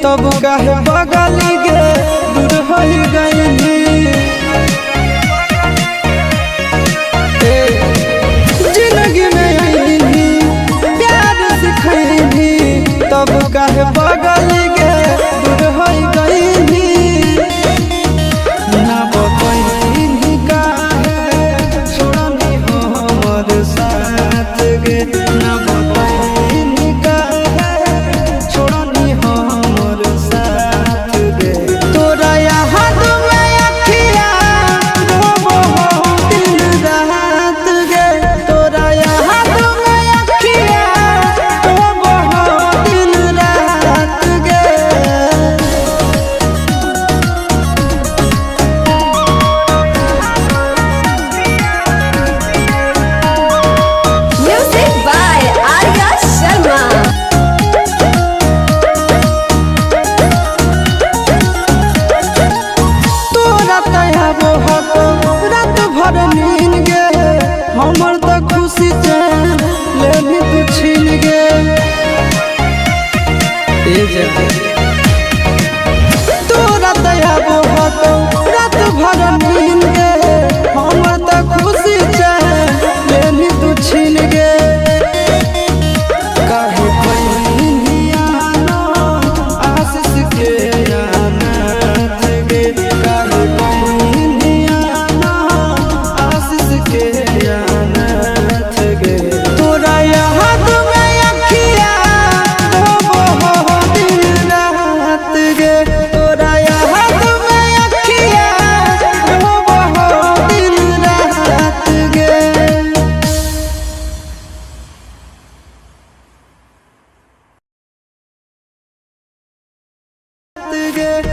तब काहे बगल गे दूर हो गईनी। जिंदगी में आईनी प्यार सिखैनी तब काहे बगल गे दूर हो गईनी। ना बतैनी काहे छोड़नी हमर साथ गे, ना बतैनी काहे छोड़नी हमर साथ गे। तोरा याद में अखिया रोबो दिन रात गे, तोरा याद में अखिया रोबो दिन रात गे। Music by Arya Sharma. तोरा तयाबो हको रात भर नीन गे, हमर त खुशी चैन लेनी तू छीन गे। तोरा तयाबो हको रात भर नीन गे, हमर त खुशी चैन लेनी तू छीन गे। काहे बहिनी आनो आशीष के अनाथ गे, काहे बहिनी आनो आशीष के अनाथ गे। तोरा याद में अखिया रोबो दिन रात गे, तोरा याद में अखिया रोबो दिन रात गे। गे।